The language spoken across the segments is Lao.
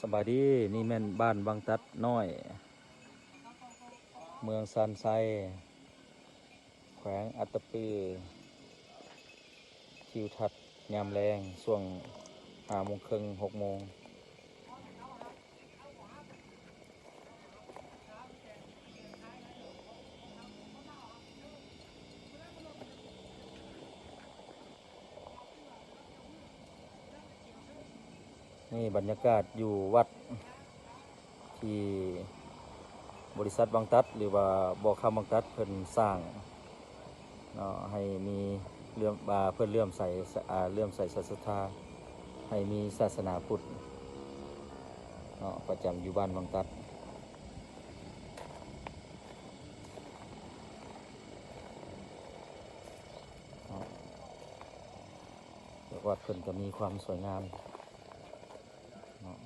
ສະບາຍດີ, ນີ້ແມ່ນບ້ານວັງຕັດນ້ອຍ ເມືອງຊານໄຊ ແຂວງອັດຕະປື. ທິວທັດຍາມແລງ ຊ່ວງຫ້າໂມງເຄິ່ງ ຫົກໂມງ. ນີ້ບັນຍາກາດຢູ່ວັດ ທີ່ບໍລິສັດວັງຕັດ ຫຼືວ່າບໍ່ຄຳວັງຕັດ ເພິ່ນສ້າງເນາະ ໃຫ້ມີເລື່ອມ ວ່າເພິ່ນເລື່ອມໃສ ເລື່ອມໃສສັດທາ ໃຫ້ມີສາສະໜາພຸດເນາະ ປະຈຳຢູ່ບ້ານວັງຕັດເນາະ. ແລະ ວັດເພິ່ນກໍມີຄວາມສວຍງາມເນາະ.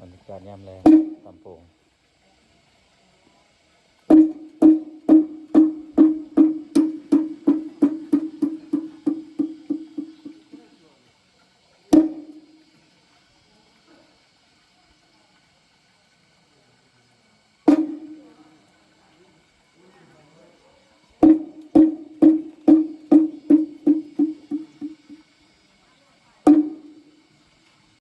ບັນຍາກາດຍາມແລງ ຕຳໂປ່ງ.